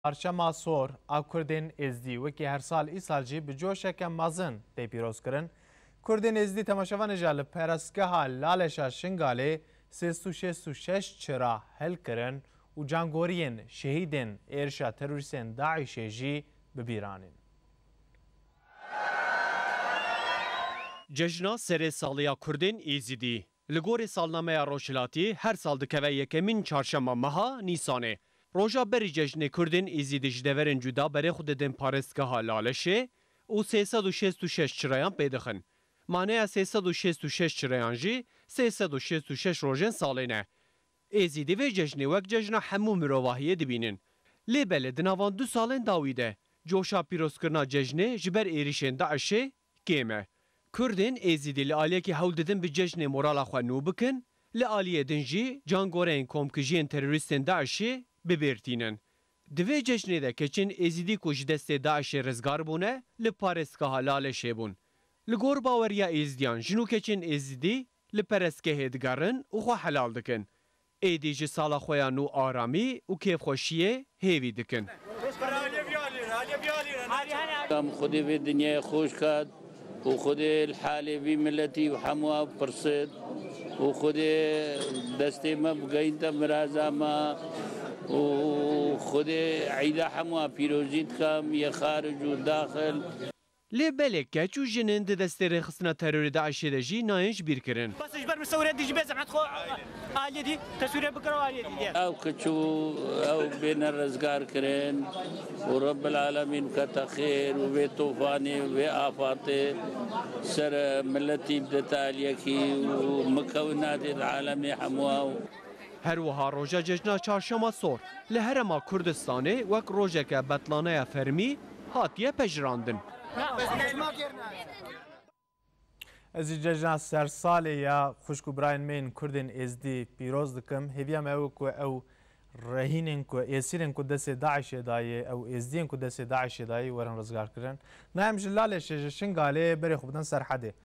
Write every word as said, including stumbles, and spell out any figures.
Çarşema Sor a Kurdên Êzdî wekî her sal îsal jî bi coşeke mezin tê pîrozkirin. Kurdên Êzdî temaşevanê jî li perestgeha Laleşa Şingalê sê sed û şêst û şeş çira hilkirin û cangoriyên şehîdên êrişa terorîstên DAIŞê jî bi bîr anîn. Cejna serê salê ya Kurdên Êzidî. Li gorî salnameya Rojhilatî her sal dikeve yekemîn çarşema meha Nîsanê. Roja berî cejnê Kurdên Êzidî ji deverên cuda berê xwe didin parêzgeha Laleşê û sê sed û şêst û şeş çirayan pê dixin. Maneya sê sed û şêst û şeş çirayan jî sê sed û şêst û şeş rojên salê ne. Êzidî vê cejnê wek cejna hemû mirovahiyê dibînin. Lê belê di nava van du salên dawî de coşa pîrozkirina cejnê ji ber êrîşên DAIŞê kêm e. Kurdên Êzidî li aliyekî hewl didin bi cejnê morala xwe nû bikin, li aliyê din jî cangoreyên komkujiyên terorîstên DAIŞê bi bîr tînin. Di vê cejnê de keçên Êzidî ku ji destê DAIŞê rizgar bûne, li parêzgeha Laleşê bûn. Li gor baweriya Êzidiyan, jin û keçên Êzidî li perestgehê digerin û xwe helal dikin. Êdî ji sala xwe ya nû aramî û kêfxweşiyê hêvî dikin. Em Xwedê vê dinyayê xweş kat û Xwedê li halê vî miletî û hemû ev pirsit û Xwedê destê me bigeyînte miraza me û Xwedê eyda hemû pîrozî dikam yê xarij û daxil. Lê belê keç û jinên di destê rêxistina terorê DAIŞê de jî nayên ji bîr kirin. Bas ji ber min sewre dijî bê zehmet xwe aliyê dî, teswîre bikira aliyê dî. Ew kiç û ew bêne rizgar kirin û Rebbil Alemîn bikete xêr û vê tofanê, vê afatê ser miletî bidete aliyekî û mikewin nadê di alemê hemû ew. Her wiha roja cejna Çarşema Sor li Herêma Kurdistanê wek rojeke betlaneya fermî hatiye pejirandin. Ez jî cejna sersalê ya xwişk û birayên me yên Kurdên Êzdî pîroz dikim. Hêviya me ew e ku ew rehînên ku, êsîrên ku destê DAIŞê dayê, ew Êzdiyên ku destê DAIŞê dayê werin rizgarkirin. Niha em ji Lalêşê, ji Şingalê berê xwe bidin Serhedê.